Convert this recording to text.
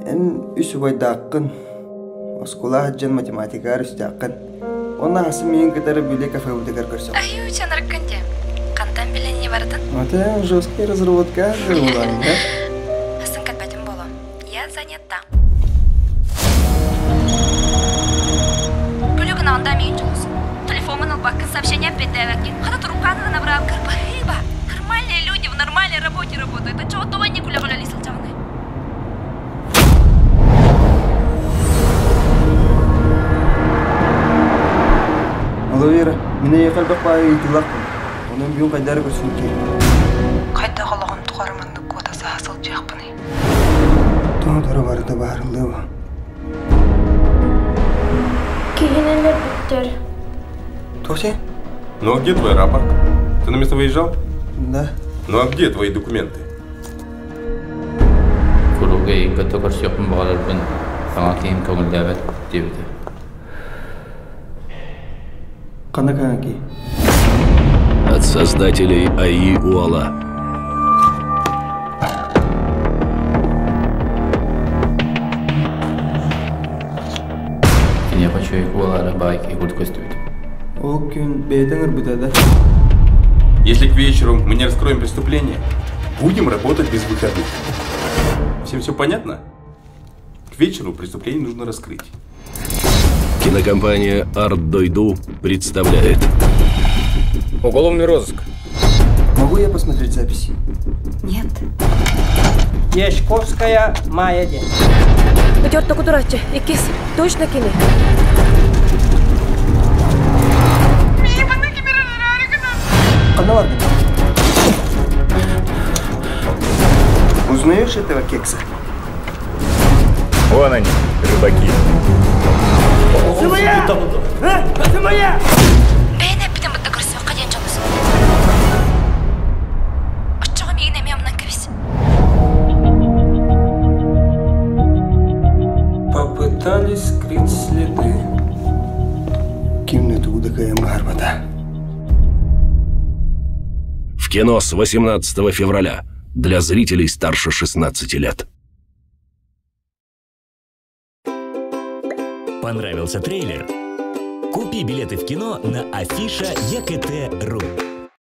Эн үс убайдааххын, оскуола сылдьан математикаҕар үстээххин. Уонна аһасын миигин кытары Бүлүү кафебытыгар көрсөҕүн. Айуу, чанарыккын дии. Хантан билэн барытын? Это жесткая разработка буолан, да? Асын кэлбэтим буолуо. Я занята. Күлү гынаҕында миигин дьулус. Телефоҥҥун ылбаккын, сообщение эппиэттээбэккин. Хата туруккааны набрал кырбаһыыба. Нормальные люди в нормальной работе работают. А чего тоҕо не күлэ-күлэлии сылдьаҕыный? Алло, Вера, мин эйиэхэ элбэх баайы ыйытыылаахпын. Онон бүгүн хайдах эрэ көрсүбүт киһи. Хайдах олоҕум тухары маннык куота саһа сылдьыахпыный? Тоҕо барыта баарыллыа Киһини өлөрбүттэр. Тося? Ну а где твой рапорт? Ты на место выезжал? Да. Ну а где твои документы? Куруук эйигин кытта көрсүөхпүн баҕарарбын саҥа киһим көҥүллээбэт диэбитэ. Ханна каҥаки? От создателей АИ Уала. Киниэхэ үчүгэй буолаары баай киһи курдук көстүбүт. Ол күн бэйэтин ырбыта да? Если к вечеру мы не раскроем преступление, будем работать без выходных. Всем все понятно? К вечеру преступление нужно раскрыть. Кинокомпания «Арт Дойду» представляет. Уголовный розыск. Могу я посмотреть записи? Нет. Яшковская Майя диэн. Өтөр токутураччы, иккис, точно кини. Ханна бардың? Узнаешь этого кекса? Вон они, рыбаки. Сымыйа! Сымыйа! Бэйэн эппитин бытта көрсүөххэ диэн дьолус. Оччоҕо миигин эмиэ умнан кэбис. Попытались скрыть следы. Кимне тугу да кыайан баһарбата. В кино с 18 февраля для зрителей старше 16 лет. Понравился трейлер? Купи билеты в кино на афиша ЕКТ.ру.